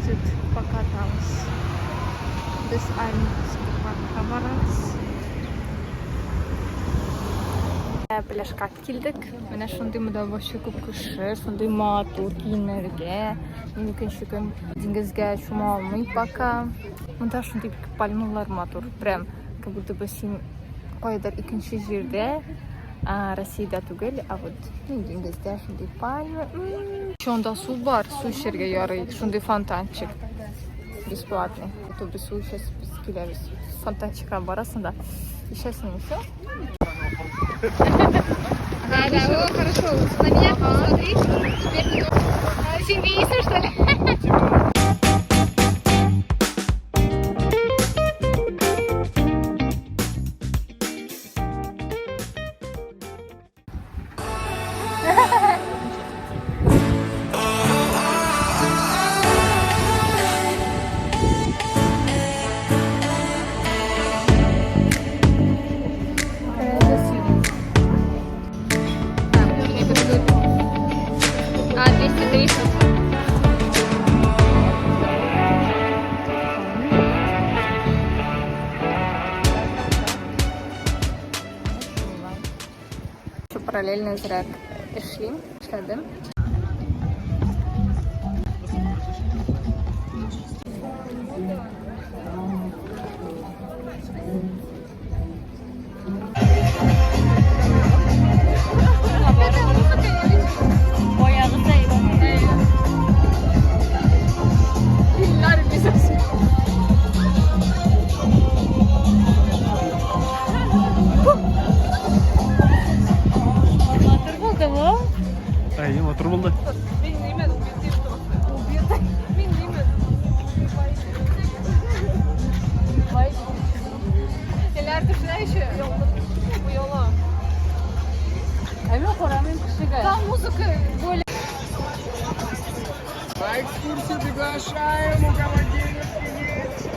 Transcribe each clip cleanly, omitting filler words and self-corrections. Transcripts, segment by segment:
Йөзеп покатабыз. Без Альминский паркка барабыз. Пляжка килдек. Менә шундый монда вообще күп кеше, шундый матур киенергә. Мин икенче көн диңгезгә чума алмыйм пока. Монда шундый бик пальмалар матур. Прям как будто бы син кайдыр икенче җирдә, Россиядә түгел, а вот диңгездә шундый пальма. Еще анда су бар, су эчәргә ярый. Шундый фонтанчик. Бесплатный. А без су эчәс, без киләбез. Фонтанчикка барасың да, эчәсең и все. Да, да, о, хорошо. На меня посмотри. Теперь ты что ли? А, 230. Параллельно әзрәк эшлим, эшләдем. Матур булдымы? Әйе, матур булды. Мин нимәдем, мин нимәдем. Эләр төшенә еще. Ояла. Ә мин карамыйм кешегә. Там музыка более... На экскурсию приглашаем, у кого денежки есть.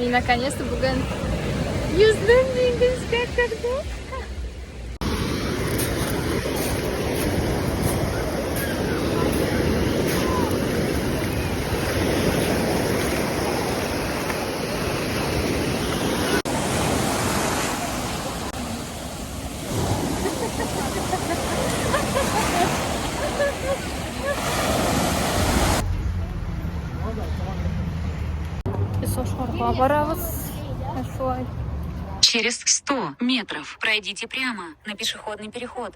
Мин наконец-то бүген йөздем диңгезгә кердем. Без ашарга барабыз. Шулай. Через 100 метров пройдите прямо на пешеходный переход.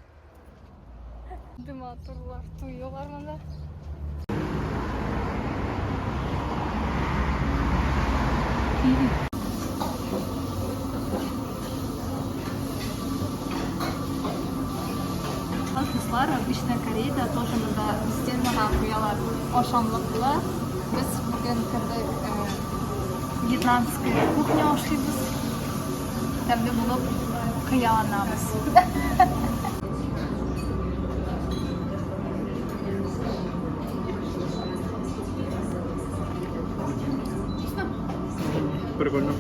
Матурлар туелар монда. Дуслар, обычно Кореяда тоже монда стенага куялар ашамлык була. Без бүген кердек вьетнамская кухня ашыйбыз. Тәмле булып хыялланабыз. Прикольно.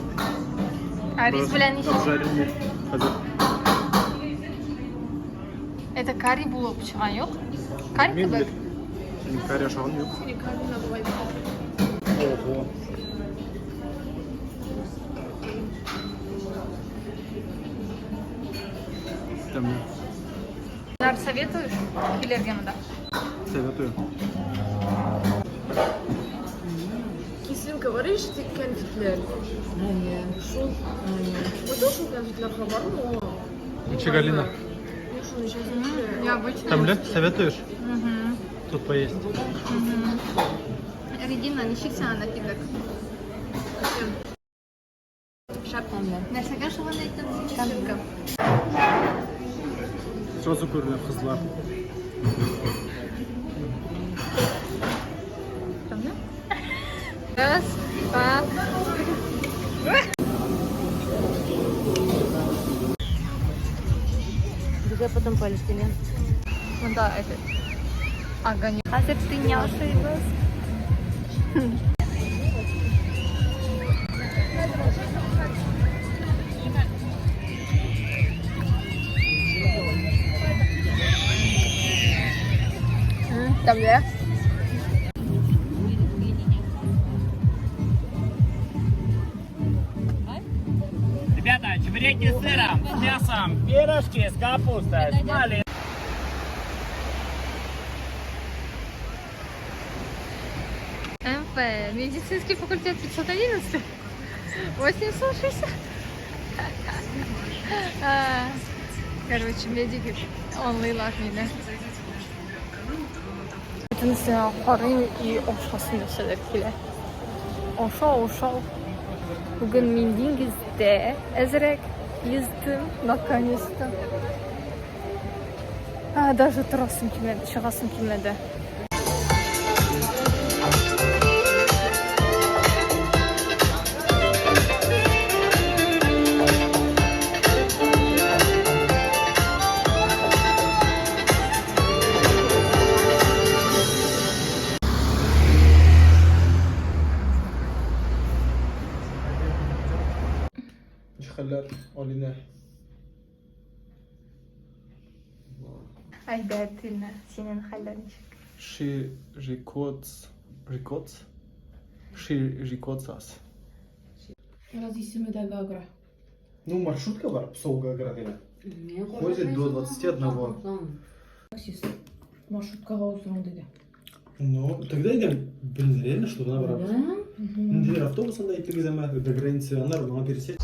А рис белән ничек? Жареный. Хәзер. Это карри булып чыган юк? Карри Мин кебек. Мин карри ашаган юк. Ого. Тәмле. Нар советуешь килергә монда? Советую. Кислинка. Говоришь, эти кәнфитләр. Әйе. Шул. Вот шул кәнфитләр бармы? Ничек, Алина? Мин шуны сейчас Необычно. Тәмле? Советуешь? Тут поесть. Регина, ничек сиңа напиток? Шәп тәмле. Нәрсәгә шуган әйттем? Тәмле. Сразу күренә кызлар. Тәмле? Раз, два. Безгә потом полетели. Монда этот огонь. Хәзер дыня ашыйбыз. Тәмле. Ребята, чебуреки с сыром, с мясом, пирожки с капустой, с малиной. МФ, медицинский факультет 511, 860. Короче, медики аңлыйлар мине. Бөтенесенә карыйм и ашасым нәрсәләр килә. Аша, аша. Бүген мин диңгездә әзрәк йөздем, наконец-то. Даже торасым килмәде, чыгасым килмәде. Хәлләр, Алина. Әйбәт, Илнар, синең хәлләр ничек? Ши Жикоц. Жикоц? Ши Жикоцас. Раз исеме дә Гагра. Ну, маршрутка бар, Псоу-Гагра дигән. Ходит до 21. Таксист. Маршруткага утырам диде. Ну, тогда идем, блин, реально, что наоборот. Например, автобусом да идти до границы, а нормально пересесть.